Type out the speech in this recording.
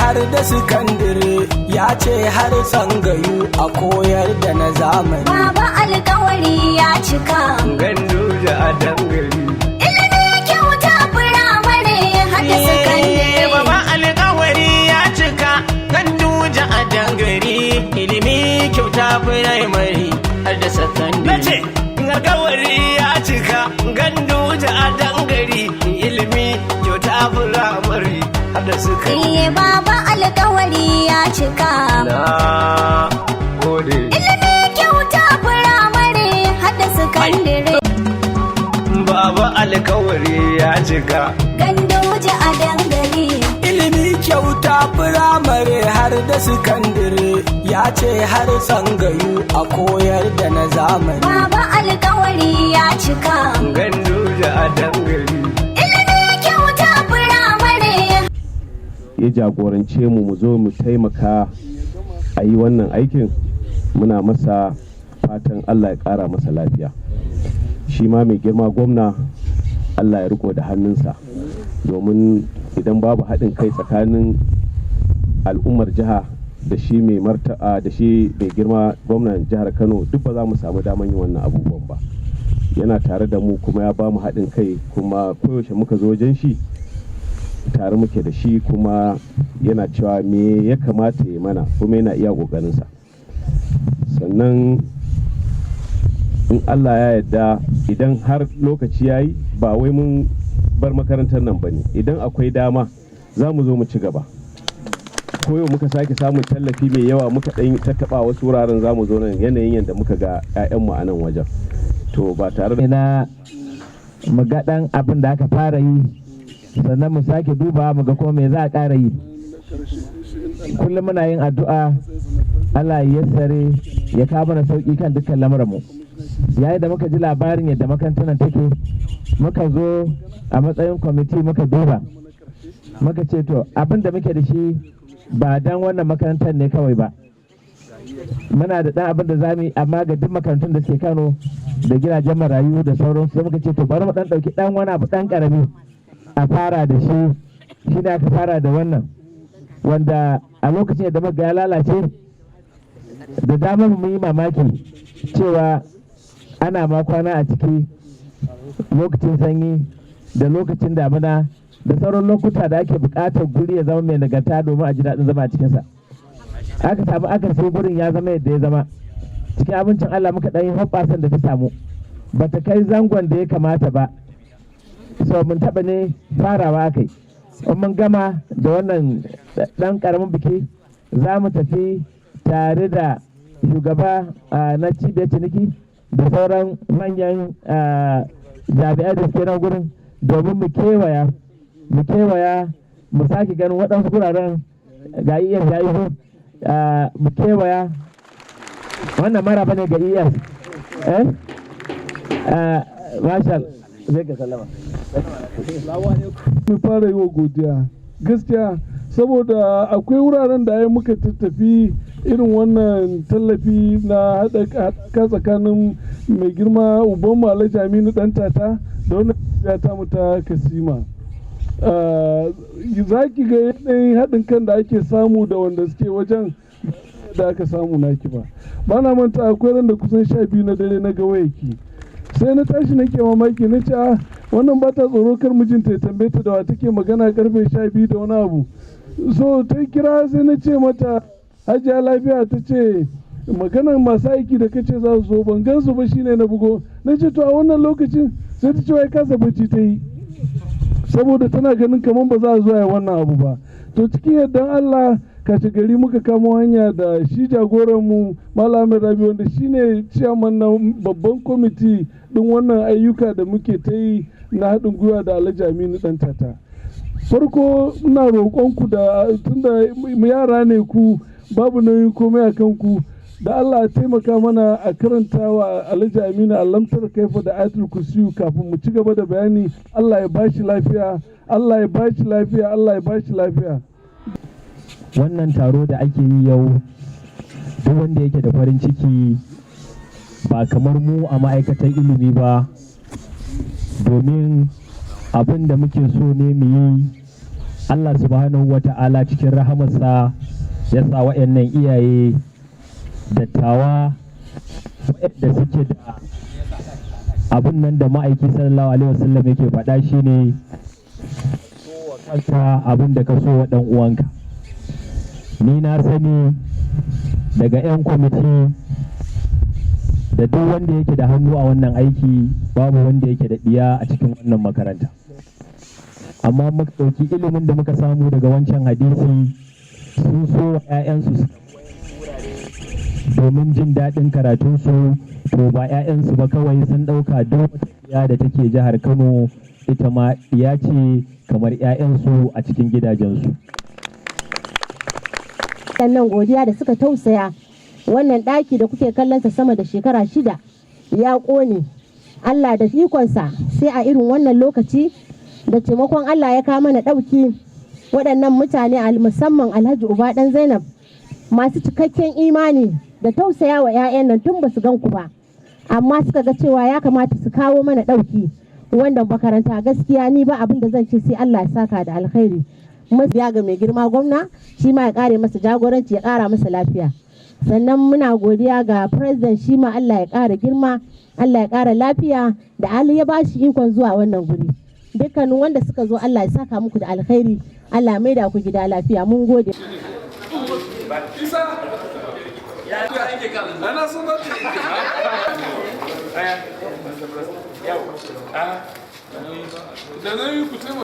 Har da sakandire, ya ce har tsangayu a koyar da na zamani. Baba, alkawari ya cika. Ganduje a dangare. Ilimi kyauta firamare hada sakandare. Baba, alƙawari ya cika. Ganduje a dangare, ilimi kyauta firamare har da sakandare. Nace alƙawari ya cika. Ganduje a dangare, ilimi kyauta firamare har da sakandare. Iye, baba, alkawari ya cika. Na gode. Ilimi kyauta firamare hada sakandare. Baba, alƙawari ya cika. Ganduje a dangare. Ilimi kyauta firamare har da sakandire, ya ce har tsangayu a koyar da na zamani. Baba, alkawari ya cika. Ganduje a dangare. Ilimi kyauta firamare. Ya jagorance mu mu zo mu taimaka a yi wannan aikin. Muna masa fatan Allah ya ƙara masa lafiya. Shi ma mai girma gwamna, Allah ya riko da hannunsa, domin idan babu haɗin kai tsakanin al'ummar jiha da shi mai martaba da shi mai girma gwamnan jihar Kano, duk ba za mu samu daman yin wannan abubuwan ba. Yana tare da mu kuma ya ba mu haɗin kai, kuma koyaushe muka zo wajen shi tare muke da shi, kuma yana cewa me ya kamata ya mana, kuma yana iya ƙoƙarinsa. Sannan in Allah ya yarda, idan har lokaci ya yi, ba wai mun bar makarantar nan ba ne. Idan akwai dama, za mu zo mu ci gaba. Ko yau muka sake samun tallafi mai yawa, muka ɗan tattaɓa wasu wuraren, za mu zo nan yanayin yadda muka ga 'ya'yanmu a nan wajen. To, ba tare da Na mu ga ɗan abin da aka fara yi, sannan mu sake duba mu ga kuma me za a ƙara yi. Kullum muna yin addu'a Allah ya yassare, ya kawo mana sauƙi kan dukkan lamuranmu. Yayin da muka ji labarin yadda makarantar nan take, muka zo a matsayin kwamiti, muka duba, muka ce to, abin da muke da shi ba dan wannan makarantar ne kawai ba. Muna da ɗan abin da za mu yi, amma ga duk makarantun da suke Kano da gidajen marayu da sauransu. Sai muka ce to, bari mu ɗan ɗauki ɗan wani abu ɗan ƙarami a fara da shi. Shi ne aka fara da wannan, wanda a lokacin da muka ya lalace da damar, mu yi mamaki cewa ana ma kwana a ciki lokacin sanyi da lokacin damina da sauran lokuta da ake buƙatar guri ya zama mai nagarta domin a ji daɗin zama a cikinsa. Aka samu aka sai gurin, ya zama yadda ya zama. Cikin abincin Allah muka ɗan yi hoɓɓasan da ta samu, ba ta kai zangon da ya kamata ba. So mun taɓa ne farawa aka yi. In mun gama da wannan ɗan ƙaramin biki, za mu tafi tare da shugaba na cibiyar ciniki da sauran manyan jami'ai da suke nan gurin domin mu kewaya mu sake ganin waɗansu guraren. Ga iya ya mu kewaya. Wannan maraba ne ga ES. Eh, marshal zai ga sallama. Mu fara yi wa godiya gaskiya, saboda akwai wuraren da ai muka tattafi irin wannan tallafi na haɗa tsakanin mai girma ubanmu Alhaji Aminu Dan Tata da wannan ya tamu ta Kasima. Za ki ga yanayin haɗin kan da ake samu da wanda suke wajen da aka samu naki ba. Ba na manta, akwai ran da kusan 12 na dare na ga wayarki, sai na tashi nake mamaki, na ce, "A wannan ba ta tsoro kar mijinta ya tambaye ta da wa take magana karfe 12 da wani abu?" So ta kira, sai na ce mata, "Hajiya, lafiya?" Ta ce, "Maganar masu aiki da kace za su zo, ban gan su ba, shine na bugo." Na ce, "To, a wannan lokacin?" Sai ta ce wai kasa bacci ta yi, saboda tana ganin kamar ba za a zo a yi wannan abu ba. To, cikin yardan Allah, kashe gari muka kamo hanya da shi jagoranmu Malam Rabi, wanda shine ciyaman na babban kwamiti din wannan ayyuka da muke ta yi na haɗin gwiwa da Alhaji Aminu Dan Tata. Farko ina roƙonku da tunda yara ne ku, babu nauyin komai a kanku, da Allah taimaka mana a karanta wa Alhaji Aminu Alamtar Kaifa da Ayatul Kursiyu kafin mu ci gaba da bayani. Allah ya bashi lafiya, Allah ya bashi lafiya, Allah ya bashi lafiya. Wannan taro da ake yi yau, duk wanda yake da farin ciki ba kamar mu a ma'aikatar ilimi ba, domin abin da muke so ne mu yi. Allah subhanahu wa ta'ala cikin rahamarsa ya sa wa'annan iyaye dattawa waɗanda suke da abin nan da ma'aiki sallallahu alaihi wasallam yake faɗa, shine kanka abin da ka so wa ɗan uwanka. Ni na sani daga 'yan kwamiti da duk wanda yake da hannu a wannan aiki, babu wanda yake da ɗiya a cikin wannan makaranta, amma muka ɗauki ilimin da muka samu daga wancan hadisi, sun so wa 'ya'yansu su domin jin daɗin karatunsu. To, ba 'ya'yansu ba kawai, sun ɗauka duk wata ɗiya da take jihar Kano ita ma ɗiya ce kamar 'ya'yansu a cikin gidajensu. Waɗannan godiya da suka tausaya wannan ɗaki da kuke kallonsa, sama da shekara 6 ya ƙone. Allah da ikonsa sai a irin wannan lokaci da taimakon Allah ya kawo mana ɗauki. Waɗannan mutane, musamman Alhaji Uba ɗan Zainab, masu cikakken imani da tausaya wa 'ya'yan nan, tun ba su gan ku ba, amma suka ga cewa ya kamata su kawo mana ɗauki wanda makaranta. Gaskiya ni ba abin da zan ce sai Allah ya saka da alkhairi. Ya ga mai girma gwamna, shi ma ya kare masa jagoranci, ya kara masa lafiya. Sannan muna godiya ga president, shi ma Allah ya kara girma, Allah ya kara lafiya da Ali ya ba shi ikon zuwa wannan guri. Dukkanin wanda suka zo, Allah ya saka muku da alkhairi, Allah ya maida ku gida lafiya. Mun gode. Isa! Ana son za ta yi. Da nauyi ku taimaka.